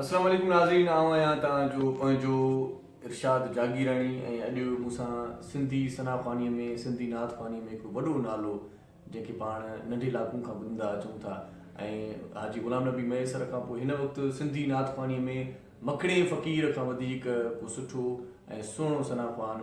السلام عليڪم ناظرين آئون آهيان توهان جو پنهنجو ارشاد جاگيراڻي ۽ اڄ مون سان سنڌي ثنا خواني ۾ سنڌي نعت خواني ۾ هڪڙو وڏو نالو جنهن کي پاڻ ننڍي لاڪون کان ٻڌندا اچون ٿا ۽ حاجي غلام نبي مهيسر کان پوء هن وقت سنڌي نعت خواني ۾ مکڻي فقير کان وڌيڪ ڪو سٺو ۽ سهڻو ثنا خوان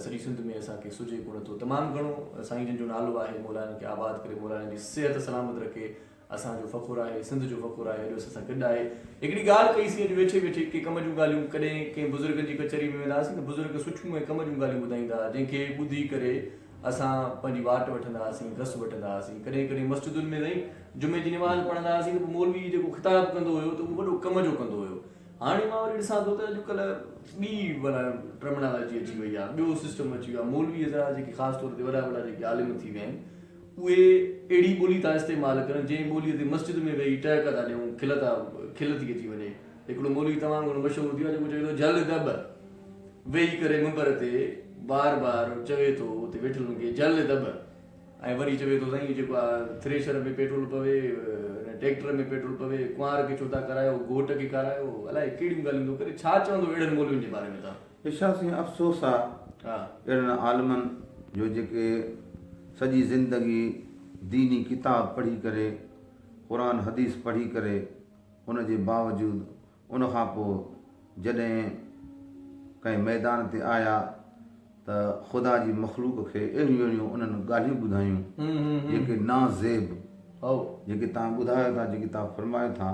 سڄي سنڌ ۾ اسان کي سجهي ڪونه ٿو. تمام گهڻو سائين جن جو نالو آهي مولا انهن کي آباد ڪري مولا انهن جي صحت سلامت رکي اسان جو فخر آهي سنڌ جو فخر آهي اڄ اسان سان گڏ آهي. هڪڙي ڳالهه ڪئي سين اڄ ويٺي ويٺي ڪي ڪم جون ڳالهيون ڪڏهن ڪنهن بزرگن جي ڪچهري ۾ ويندا هئاسين ته بزرگ سٺيون ۽ ڪم جون ڳالهيون ٻڌائيندا هئا جنهن کي ٻڌي ڪري اسان پنهنجي واٽ وٺندا هئاسين گس وٺندا هئاسين ڪڏهن ڪڏهن مسجدن ۾ سائين جمعي جي نماز پڙهندا هئاسين ته پوء مولوي جيڪو خطاب ڪندو هيو ته اهو وڏو ڪم جو ڪندو هيو هاڻي مان وري ڏسان ٿو ته اڄڪلهه ٻي معنيٰ ٽرمنالاجي اچي وئي آهي ٻيو سسٽم اچي ويو آهي مولوي حضرات جيڪي خاص طور تي وڏا وڏا جيڪي عالم ٿي ويا آهن اهي اهڙي ٻولي ٿا استعمال ڪرن جنهن ٻولي تي مسجد ۾ ويهي ٽهڪ ٿا ڏيون کل ٿا کل ٿي اچي وڃي هڪڙو مولوي تمام گهڻو مشهور ٿي ويو آهي جيڪو چوي ٿو جل دٻ ويهي ڪري منبر تي بار بار چوي ٿو اتي ويٺلن کي جل دٻ ۽ وري چوي ٿو سائين جيڪو آ ٿريشر ۾ پيٽرول پوي ٽيڪٽر ۾ پيٽرول پوي ڪنوار کي ڇو ٿا ڪرايو گهوٽ کي ڪارايو الائي ڪهڙيون ڳالهيون ٿو ڪري ڇا چوندو اهڙن مولوين جي باري ۾ توهان. ارشاد سائين افسوس آ اهڙن عالمن جو جيڪي سڄي زندگي ديني ڪتاب پڙهي ڪري قرآن حديث پڙهي ڪري ان جي باوجود ان کان پوء جڏهن ڪنهن ميدان تي آيا ته خدا جي مخلوق کي اهڙيون اهڙيون انهن ڳالهيون ٻڌايون جيڪي نازيب جيڪي توهان ٻڌايو ٿا جيڪي توهان فرمايو ٿا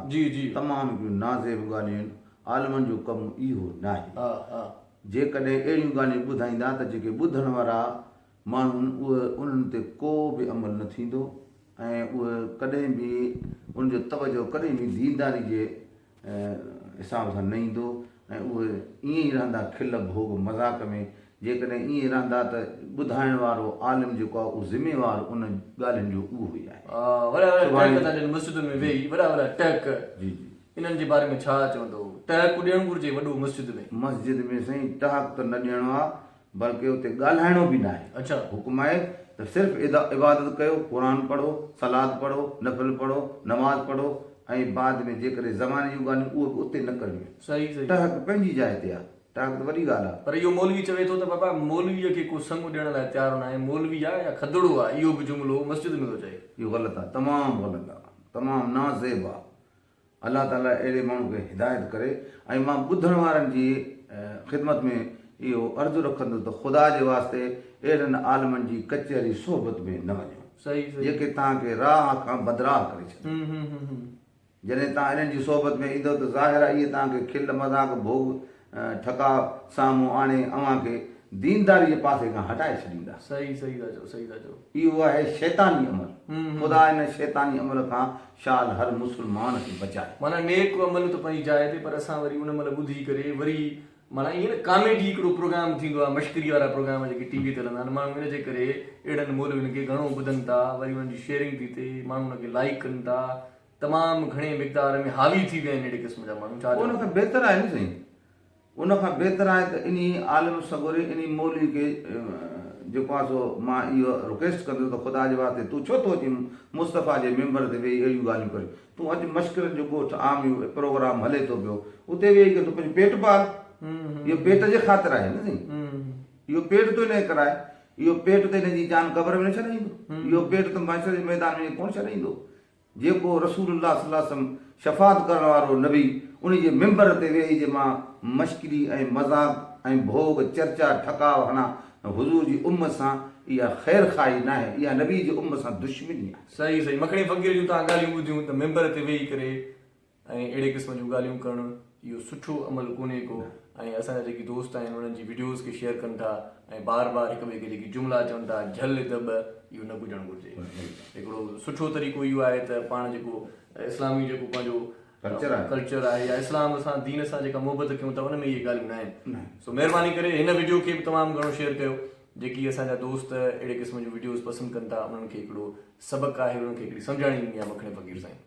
تمام هڪڙيون نازيب ڳالهيون آهن عالمن جو ڪم اهو ناهي جيڪڏهن اهڙيون ڳالهيون ٻڌائيندا ته جيڪي ٻڌڻ وارا ماڻهو آهن اهي انهن تي ڪو به عمل نه ٿيندو ۽ اهي ڪڏهن به ان جو توجه ڪڏهن به دينداري جي حساب سان نه ايندو ۽ اهي ائين ئي رهندا کل ڀوڳ مذاق ۾ جيڪڏهن ائين رهندا ته ٻڌائڻ وارو عالم جيڪو آهي اهو ذميوار ان ڳالهين جو اهو ئي آهي. وڏا وڏا ٽهڪ ٿا ڏين مسجدن ۾ ويهي وڏا وڏا ٽهڪ جي جي. انهن جي باري ۾ ڇا چوندو ٽهڪ ڏيڻ گهرجي وڏو مسجد ۾. مسجد ۾ سائين ٽهڪ ته نه ڏيڻو آهي بلڪه اتي ڳالهائڻو به ناهي. حڪم آهي ته صرف عبادت ڪيو، قرآن پڙهو، صلات پڙهو، نفل پڙهو، نماز پڙهو ۽ بعد ۾ جيڪڏهن زماني جون ڳالهيون اهي به اتي نه ڪرڻيون آهن. ٽهڪ پنهنجي جاء تي آهي، ٽهڪ ته وڏي ڳالهه آهي. پر اهو مولوي چوي ٿو ته بابا مولويء کي ڪو سڱ ڏيڻ لاء تيار ناهي، مولوي آهي يا کدڙو آهي اهو به جملو مسجد ۾ ٿو چئي. اهو غلط آهي، تمام غلط آهي، تمام نازيب آهي. الله تعالي اهڙي ماڻهو کي هدايت ڪري ۽ مان ٻڌڻ وارن جي خدمت ۾ اهو عرض رکندس ته خدا جي واسطي اهڙن عالمن جي ڪچهري صحبت ۾ نه وڃو جيڪي توهان کي راهه کان بدراهه ڪري ڇڏين. جڏهن توهان انهن جي صحبت ۾ ايندؤ ته ظاهر آهي اهي توهان کي کل مذاق ڀوڳ ٺڪاء سامهون آڻي اوهان کي دينداري جي پاسي کان هٽائي ڇڏيندا. صحيح صحيح ٿا چئو صحيح ٿا چئو. اهو آهي شيطاني عمل. خدا ان شيطاني عمل کان شال هر مسلمان کي بچائي. معنيٰ نيڪ عمل ته پنهنجي جاء تي پر اسان وري ان مهل ٻڌي ڪري وري معنيٰ ائين نه ڪاميڊي هڪڙو پروگرام ٿيندو آهي مشڪري وارا پروگرام جيڪي ٽي وي تي هلندا آهن ماڻهو ان جي ڪري اهڙن مولوين کي گهڻو ٻڌن ٿا وري انهن جي شيئرنگ ٿي ٿئي ماڻهو ان کي لائيڪ ڪن ٿا تمام گهڻي مقدار ۾ حاوي ٿي ويا آهن اهڙي قسم جا ماڻهو ڇا ان چوندو. کان بهتر آهي نه سائين ان کان بهتر آهي ته انهي عالم سڳوري انهي مولوي کي جيڪو آهي سو مان اهو رڪويسٽ ڪندس ته خدا جي واسطي تون ڇو ٿو اچي مصطفيٰ جي منبر تي ويهي اهڙيون ڳالهيون ڪرين تون اچ مشڪرن جو ڳوٺ عام اهو پروگرام هلي ٿو پيو اتي ويهي ڪري تون پنهنجو پيٽ پال اهو پيٽ جي خاطر آهي نه سائين اهو پيٽ تو انهي ڪرائي اهو پيٽ ته هن جي جان قبر ۾ نه ڇڏائيندو اهو پيٽ ته محشر جي ميدان ۾ ڪونه ڇڏائيندو جيڪو رسول الله صلي الله عليه وسلم شفاعت ڪرڻ وارو نبي ان جي منبر تي ويهي جي مان مشڪري ۽ مذاق ۽ ڀوڳ چرچا ٺڪاء هڻان حضور جي امت سان اها خير خواهي ناهي اها نبي جي امت سان دشمني آهي. صحيح صحيح مکڻي فقير جون توهان ڳالهيون ٻڌيون ته منبر تي ويهي ڪري ۽ اهڙي قسم جون ڳالهيون ڪرڻ اهو سٺو عمل ڪونهي ڪو ۽ اسان جا جيڪي دوست آهن انهن جي وڊيوز کي شيئر ڪن ٿا ۽ بار بار هڪ ٻئي کي جيڪي جملا چون ٿا جهل دٻ اهو نه گهجڻ گهرجي هڪڙو سٺو طريقو اهو آهي ته پاڻ جيڪو اسلامي جيڪو پنهنجو ڪلچر آهي يا اسلام سان دين سان جيڪا محبت ڪيون ٿا ان ۾ اهي ڳالهيون نه آهن سو مهرباني ڪري هن وڊيو کي به تمام گهڻو شيئر ڪيو جيڪي اسان جا دوست اهڙي قسم جون وڊيوز پسند ڪن ٿا انهن کي هڪڙو سبق آهي انهن کي هڪڙي سمجهاڻي ڏني آهي مکڻي فقير سائين.